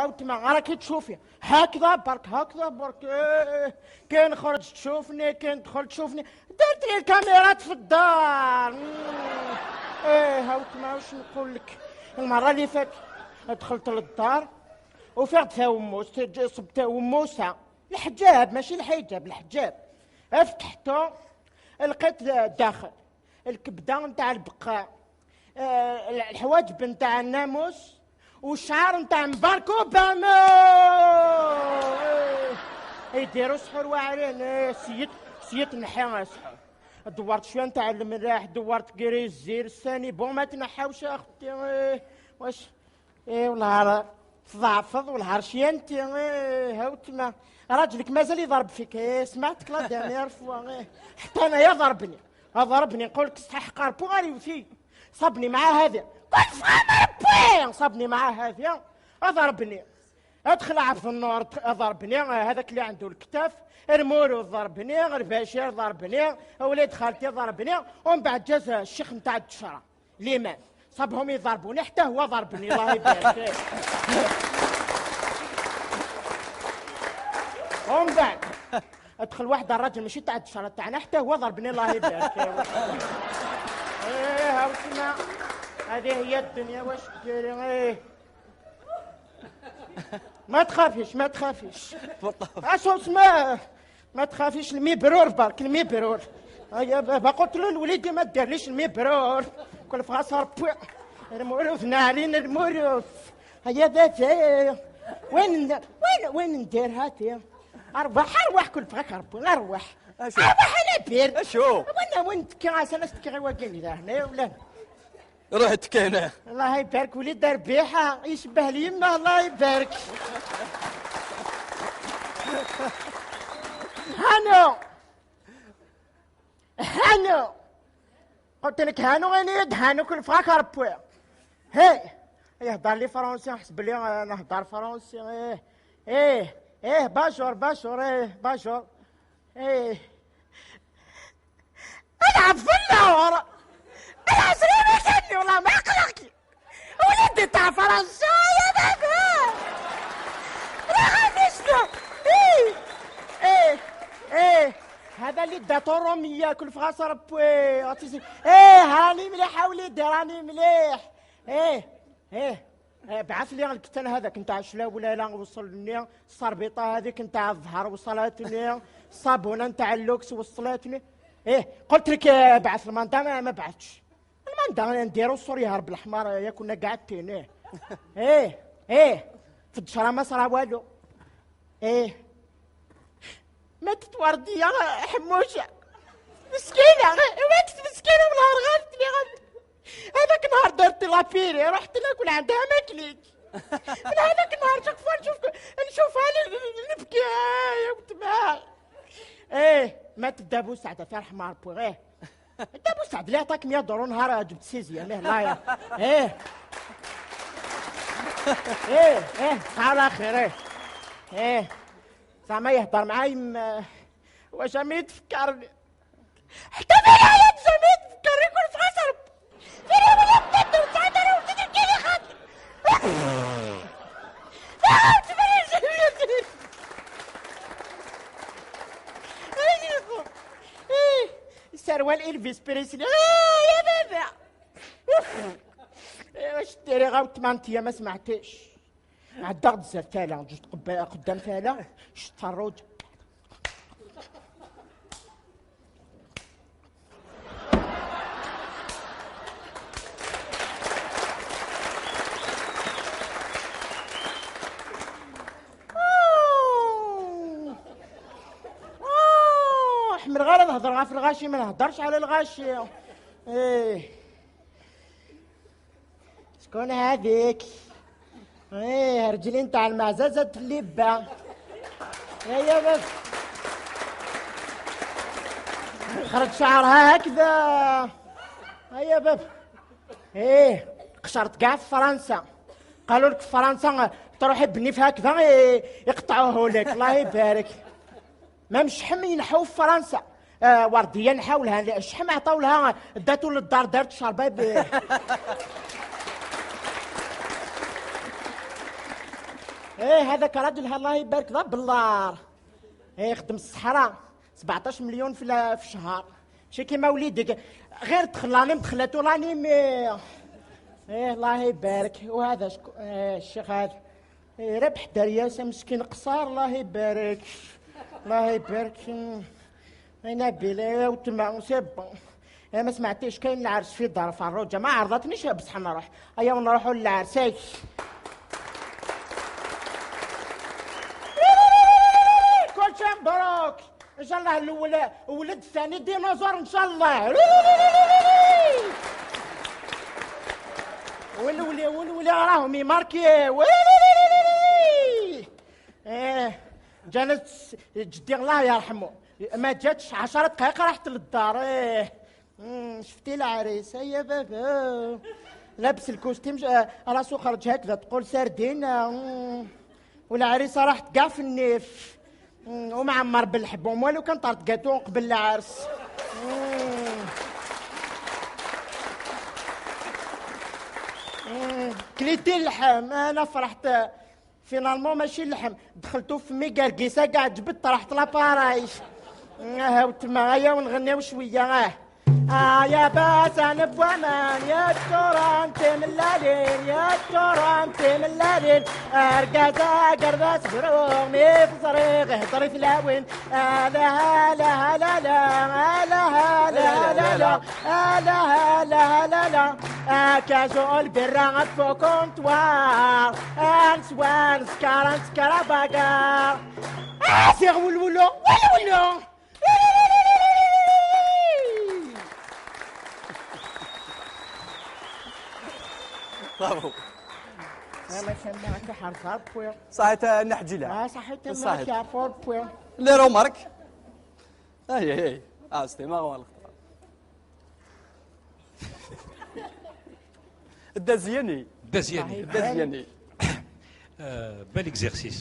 هاوتما راكي تشوفي هكذا برك هكذا برك. إيه. كان خرج تشوفني، كان دخل تشوفني، درت لي الكاميرات في الدار. ايه هاوتما واش نقول لك، المرة اللي فاتت دخلت للدار وفرت فيها وموس، صبتها وموسى الحجاب، ماشي الحجاب الحجاب، فتحته لقيت داخل الكبده نتاع البقاع، الحواجب نتاع الناموس، والشعر نتاع مبارك اوباما. يديروا سحور واعرين. سيت نحي سحور، دورت شوية نتاع الملاح، دورت كري الزير الثاني، bon ما تنحاوش اختي. واش ايه والله تضعفض والهرشيه انت. هاوتما راجلك مازال يضرب فيك. إيه سمعتك la dernière fois. إيه حتى انايا ضربني، ضربني نقول لك صح قاربو غادي فيه، صابني مع هذا كل فخامة ربي، صابني مع هذا ضربني. ادخل عبد النور ضربني، هذاك اللي عنده الكتاف المولود ضربني، البشير ضربني، ولاد خالتي ضربني، ومن بعد جاز الشيخ نتاع الدشره الامام صابهم يضربوني، حتى هو ضربني الله يبارك. ومن بعد ادخل واحد الراجل ماشي تاع الدشره تاعنا، حتى هو ضربني الله يبارك. ايه هاوتما هذه هي الدنيا واش ديري. ايه ما تخافيش ما تخافيش اسوس ما تخافيش، الميبرور برك الميبرور. هيا بابا قلت له لوليدي ما ديرليش الميبرور، كل فغاس ربي الموروث نارين الموروث. هيا بابا وين وين وين ندير هاتي؟ ارواح ارواح كل فغاك ربي ارواح ارواح انا بير. اشو وين تكي انا تكي غير واقيني لا هنا ولا روح تكي هنا. الله يبارك وليد ربيحه يشبه لي يما الله يبارك. هانو هانو قلت لك هانو غير هانو كل فراك ربي. هي يهضر لي français حسب لي نهضر français. ايه ايه ايه bonjour bonjour ايه bonjour ايه. العب في النور انا سليمة والله ما قلقتي وليدي تاع فرنسا يا بابا راه شنو. ايه ايه ايه هذا اللي داتو رومية كل فغاس ربي. ايه راني مليح وليدي راني مليح. ايه ايه بعث لي الكتان هذاك نتاع شلا ولا لا وصلني، الصربيطه هذيك نتاع الظهر وصلتني، الصابونه نتاع اللوكس وصلتني. ايه قلت لك بعث ال mandat ما بعثتش ال mandat، نديرو الصور يهرب الحمار يا كنا قاعدين. ايه ايه ايه في الدشره ما صرا والو. ايه ماتت وردية حموشه مسكينه، ماتت مسكينه والنهار غابتني غابت. هذاك النهار درت la purée رحت ناكل عندها ما كليت. من هذاك النهار chaque fois نشوفها نبكي يا وتما. ايه مات دابو سعد في الحمار بوغ. ايه دابو سعد اللي عطاك 100 دورو نهار جبت sixième. الله يا ايه ايه ايه على خير. ايه ايه زعما يهضر معايا واش jamais يتفكرني حتى في الحياة، jamais يتفكرني كل في غصب فين ولا بدات سعد انا ولدت كيف خاطر سروال إلفيس بريسلي. يا بابا واش ديري غاوت ما انتيا ما سمعتيش. عدا بزاف تالا جوج قدام تالا شت فروج. من غير نهضر في الغاشي ما نهضرش على الغاشي. ايه شكون هذيك؟ ايه رجلين تاع المعزازة الليبة. هيا بس خرج شعرها هكذا. هيا باب ايه قشرت كاع في فرنسا، قالوا لك في فرنسا تروحي بنيف هكذا يقطعوه لك الله يبارك. ما مشحم ينحو في فرنسا. وردية نحاولها الشحم عطاو لها داتو للدار دارت شربه. ايه هذاك راجل الله يبارك ذا بالله، ايه يخدم الصحراء 17 مليون في الشهر، ماشي كيما وليدك غير دخل l'ANEM دخلاتو l'ANEM. ايه الله يبارك. وهذا شكو؟ إيه الشيخ هذا إيه ربح درياسه مسكين قصار، الله يبارك الله يبارك. نبيل وتما c'est bon. ما سمعتيش كاين العرس في دار فروجه، ما عرضتنيش بصح نروح. ايا ونروحوا للعرس. كلشي مبروك ان شاء الله. الاول ولد الثاني ديناصور ان شاء الله. والولي والولي راهم يماركي. ايه جالس جدي الله يرحمه ما جاتش 10 دقائق راحت للدار. ايه شفتي العريس يا بابا لابس ال costume راسو خرج هكذا تقول سردين، والعريسه راحت كاع في النيف ومعمر بالحبوم والو كان طارت كاتو قبل العرس. كليتي اللحم انا فرحت finalement ماشي اللحم دخلتو في مي كاركيسه كاع جبت راحت l'appareil. وتما هيا ونغنيو شوية. يا باسان بوامان يا توران تملالين يا توران تملالين ارقازا قرباس بروغ مي في صريغ هضري في الهوين. لا لا لا لا لا لا لا لا لا لا لا لا كازو البرا فو كونتوار انسوان سكاران سكارا باكار سيغ ولولو ولولو. برافو. ما حرفها بوير. صحيت نحجي لها. صحيت نحجي بوير. les remarques. اي اي c'était marrant. الدازياني. الدازياني. الدازياني. bel exercice.